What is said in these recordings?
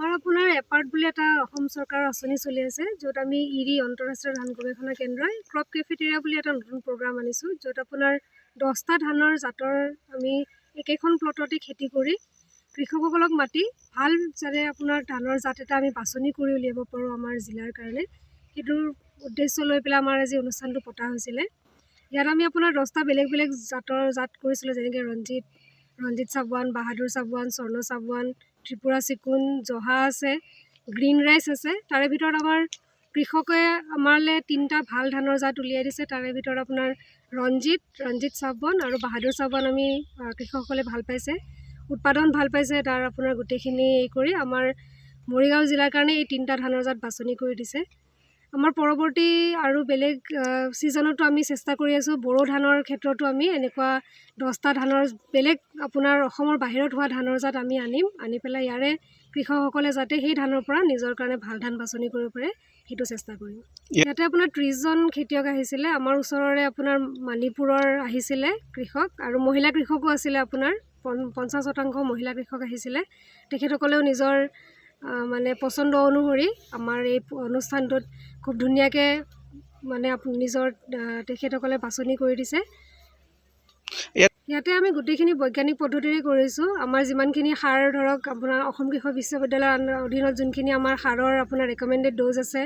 আমাৰ আপোনাৰ এপাৰ্ট বুলি এটা অসম চৰকাৰৰ আঁচনি চলি আছে, য'ত আমি ইৰি আন্তঃৰাষ্ট্ৰীয় ধান গৱেষণা কেন্দ্ৰই ক্ৰপ কেফেটেৰিয়া বুলি এটা নতুন প্ৰগ্ৰাম আনিছোঁ, য'ত আপোনাৰ 10টা ধানৰ জাতৰ আমি একেখন প্লটতে খেতি কৰি কৃষকসকলক মাতি ভাল যাতে আপোনাৰ ধানৰ জাত এটা আমি বাছনি কৰি উলিয়াব পাৰোঁ আমাৰ জিলাৰ কাৰণে, সেইটোৰ উদ্দেশ্য লৈ পেলাই আমাৰ আজি অনুষ্ঠানটো পতা হৈছিলে। ইয়াত আমি আপোনাৰ 10টা বেলেগ বেলেগ জাতৰ জাত কৰিছিলোঁ, যেনেকৈ ৰঞ্জিত, ৰঞ্জিত চাবোৱান, বাহাদুৰ চাবোৱান, স্বৰ্ণ চাবোৱান, ত্ৰিপুৰা চিকুণ, জহা আছে, গ্ৰীণ ৰাইচ আছে। তাৰে ভিতৰত আমাৰ কৃষকে আমালৈ তিনিটা ভাল ধানৰ জাত উলিয়াই দিছে। তাৰে ভিতৰত আপোনাৰ ৰঞ্জিত, ৰঞ্জিত চাবোৱান আৰু বাহাদুৰ চাবোৱান আমি কৃষকসকলে ভাল পাইছে, উৎপাদন ভাল পাইছে। তাৰ আপোনাৰ গোটেইখিনি এই কৰি আমাৰ মৰিগাঁও জিলাৰ কাৰণে এই তিনিটা ধানৰ জাত বাছনি কৰি দিছে। আমাৰ পৰৱৰ্তী আৰু বেলেগ ছিজনতো আমি চেষ্টা কৰি আছোঁ। বড়ো ধানৰ ক্ষেত্ৰতো আমি এনেকুৱা 10টা ধানৰ বেলেগ আপোনাৰ অসমৰ বাহিৰত হোৱা ধানৰ জাত আমি আনিম, আনি পেলাই ইয়াৰে কৃষকসকলে যাতে সেই ধানৰ পৰা নিজৰ কাৰণে ভাল ধান বাছনি কৰিব পাৰে, সেইটো চেষ্টা কৰিম। ইয়াতে আপোনাৰ 30জন খেতিয়ক আহিছিলে। আমাৰ ওচৰৰে আপোনাৰ মণিপুৰৰ আহিছিলে কৃষক আৰু মহিলা কৃষকো আছিলে। আপোনাৰ 50% মহিলা কৃষক আহিছিলে। তেখেতসকলেও নিজৰ মানে পচন্দ অনুসৰি আমাৰ এই অনুষ্ঠানটোত খুব ধুনীয়াকৈ মানে নিজৰ তেখেতসকলে বাছনি কৰি দিছে। ইয়াতে আমি গোটেইখিনি বৈজ্ঞানিক পদ্ধতিৰে কৰিছোঁ। আমাৰ যিমানখিনি সাৰ, ধৰক আপোনাৰ অসম কৃষি বিশ্ববিদ্যালয়ৰ অধীনত যোনখিনি আমাৰ সাৰৰ আপোনাৰ ৰেকমেণ্ডেড ড'জ আছে,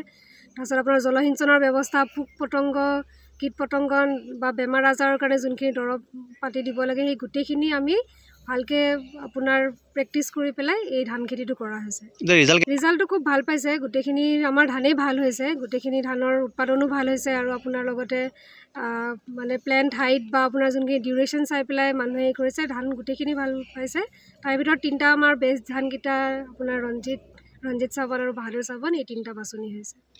তাৰপিছত আপোনাৰ জলসিঞ্চনৰ ব্যৱস্থা, পোক পতংগ, কীট পতংগ বা বেমাৰ আজাৰৰ কাৰণে যোনখিনি দৰৱ পাতি দিব লাগে, সেই গোটেইখিনি আমি ভালকৈ আপোনাৰ প্ৰেক্টিচ কৰি পেলাই এই ধান খেতিটো কৰা হৈছে। ৰিজাল্ট? ৰিজাল্টটো খুব ভাল পাইছে। গোটেইখিনি আমাৰ ধানেই ভাল হৈছে, গোটেইখিনি ধানৰ উৎপাদনো ভাল হৈছে আৰু আপোনাৰ লগতে মানে প্লেণ্ট হাইট বা আপোনাৰ যোনখিনি ডিউৰেশ্যন চাই পেলাই মানুহে হেৰি কৰিছে, ধান গোটেইখিনি ভাল পাইছে। তাৰ ভিতৰত তিনিটা আমাৰ বেষ্ট ধানকেইটা আপোনাৰ ৰঞ্জিত, ৰঞ্জিত চাবোৱান আৰু বাহাদুৰ চাবোৱান, এই তিনিটা বাছনি হৈছে।